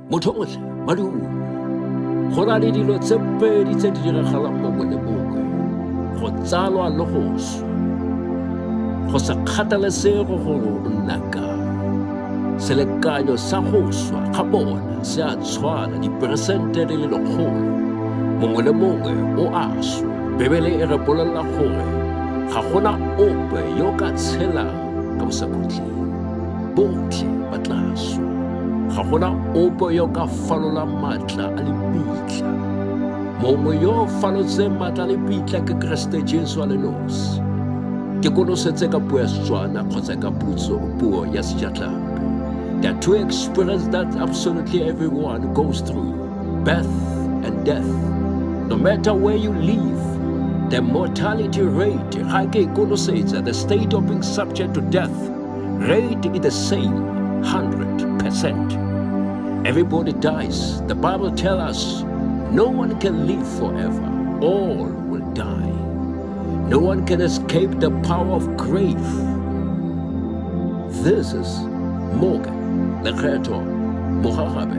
Motho motle, maduo. Go na le dilo tse pedi tse di diragalang mongwe le mongwe, go tsalwa le go swa. Go sa kgathalesege gore o nna kae, selekanyo sa go swa ga bona se a tshwana, diperesente di le 100. Mongwe le mongwe o a swa. Bibele e re bolelela gore ga gona ope yo ka tshelang ka bosakhutleng. Botlhe ba tla swa. Ga gona ope yo ka falolang maatla a lebitla. Mongwe yo o falotseng maatla a lebitla ke Keresete Jesu a le nosi. Ke konosetse ka puo ya Setswana kgotsa ka puo ya Sejatlhapi. There are two experiences that absolutely everyone goes through, birth and death. No matter where you live, the mortality rate, ga ke e konosetsa, the state of being subject to death rate is the same, 100%. Everybody dies. The Bible tells us no one can live forever. All will die. No one can escape the power of grave. This is Morgan Lekgetho Mogagabe.